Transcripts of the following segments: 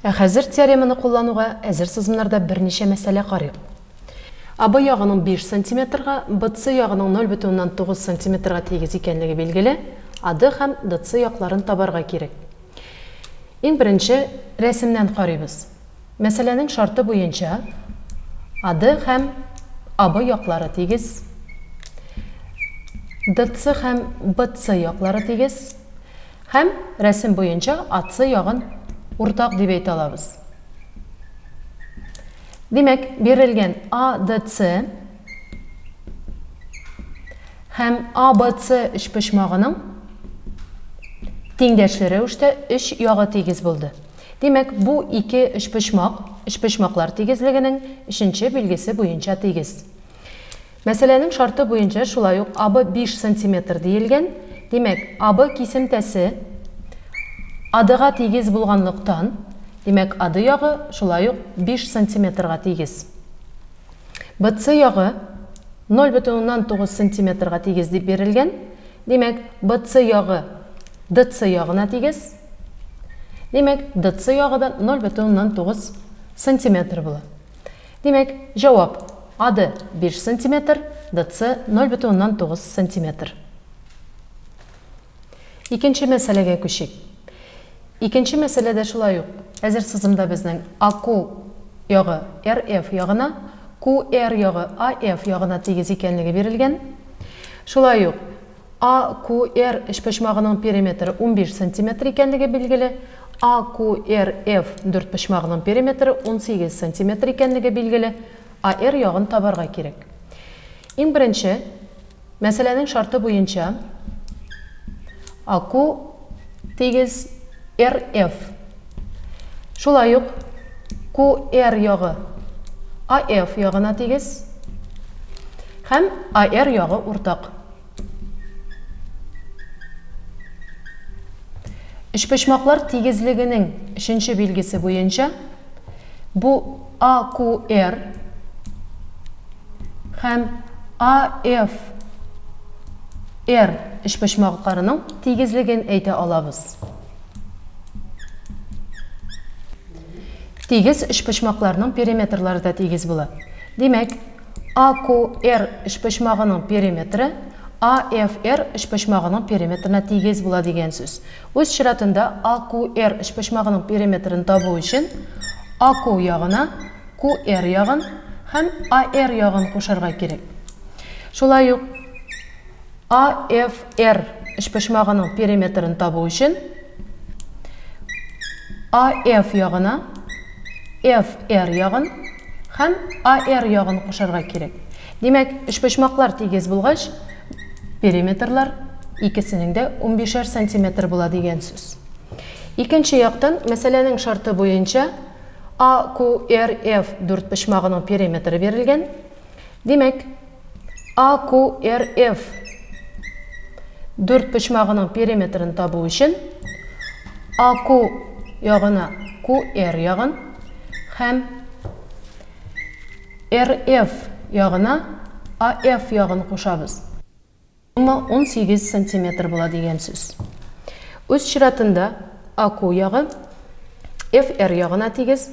Ә хәзер теореманы куллануга әзер сызымнарда берничә мәсьәлә карыйк. АБ ягының 5 сантиметрга, БЦ ягының 0,9 сантиметрга тигез икәнлеге билгеле, АД һәм ДЦ якларын табарга кирәк. Иң беренче рәсемнән карыйбыз. Мәсьәләнең шарты буенча АД һәм АБ яклары тигез, ДЦ һәм БЦ яклары тигез һәм рәсем буенча АЦ ягын уртак дип әйтә алабыз. Димәк, бирелгән АДЦ һәм АБЦ өчпочмагының тиңдәшле рәвештә өч ягы тигез булды. Димәк, бу ике өчпочмак өчпочмаклар тигезлегенең өченче билгесе буенча тигез. Мәсьәләнең шарты буенча шулай ук АБ 5 сантиметр диелгән. Димәк, АБ кисемтәсе АДга тигез булганлыктан, димәк, АД ягы шулай ук 5 сантиметрга тигез. БЦ ягы 0,9 сантиметрга тигез дип бирелгән. Димәк, БЦ ягы ДЦ ягына тигез. Димәк, ДЦ ягы да 0,9 сантиметр була. Димәк, җавап, АД 5 сантиметр, ДЦ 0,9 сантиметр. Икенче мәсьәләгә күчик. Икенче мәсьәләдә шулай ук әзер сызымда безнең АК ягы РФ ягына, КР ягы АФ ягына тигез икәнлеге бирелгән. Шулай ук АКР өчпочмагының периметры 15 сантиметр икәнлеге билгеле. АКРФ дүртпочмагының периметры 18 сантиметр икәнлеге билгеле. АР ягын табарга кирәк. Иң беренче, мәсьәләнең шарты буенча АК тигез РФ. Шулай ук КР ягы АФ ягына тигез һәм АР ягы уртак. Өчпочмаклар тигезлегенең өченче билгесе буенча бу АКР һәм АФР өчпочмакларының тигезлеген әйтә алабыз. Тигез өчпочмакларның периметрлары да тигез була. Димәк, АКР өчпочмагының периметры АФР өчпочмагының периметрына тигез була дигән сүз. Үз чиратында АКР өчпочмагының периметрын табу өчен АК ягына КР ягын һәм АР ягын кушарга кирәк. Шулай ук АФР өчпочмагының периметрын табу өчен АФ ягына ФР ягын һәм АР ягын кушарга кирәк. Димәк, өчпочмаклар тигез булгач, периметрлар икесенең дә унбишәр сантиметр була дигән сүз. Икенче яктан, мәсьәләнең шарты буенча АКРФ дүртпочмагының периметры бирелгән. Димәк, АКРФ дүртпочмагының периметрын табу өчен АК ягына КР ягын һәм РФ ягына АФ ягын кушабыз. Сумма 18 сантиметр була дигән сүз. Үз чиратында АК ягы ФР ягына тигез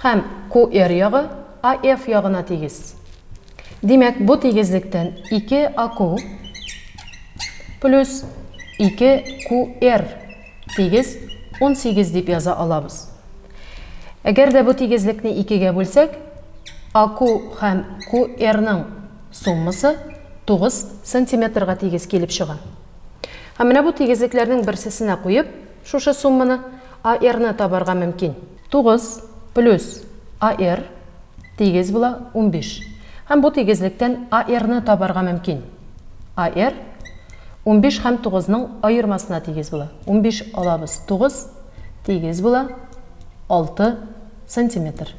һәм КР ягы АФ ягына тигез. Димәк, бу тигезлектән 2 АК плюс 2 КР тигез 18 дип яза алабыз. Әгәр дә бу тигезлекне икегә бүлсәк, АК һәм КРның Суммасы 9 сантиметрга тигез килеп чыга. Һәм менә бу тигезлекләрнең берсесенә куеп, шушы сумманы АРны табарга мөмкин. 9 плюс АР тигез була 15. Һәм бу тигезлектән АРны табарга мөмкин. АР 15 һәм 9-ның аермасына тигез була. 15 алабыз 9 тигез була 6 сантиметр.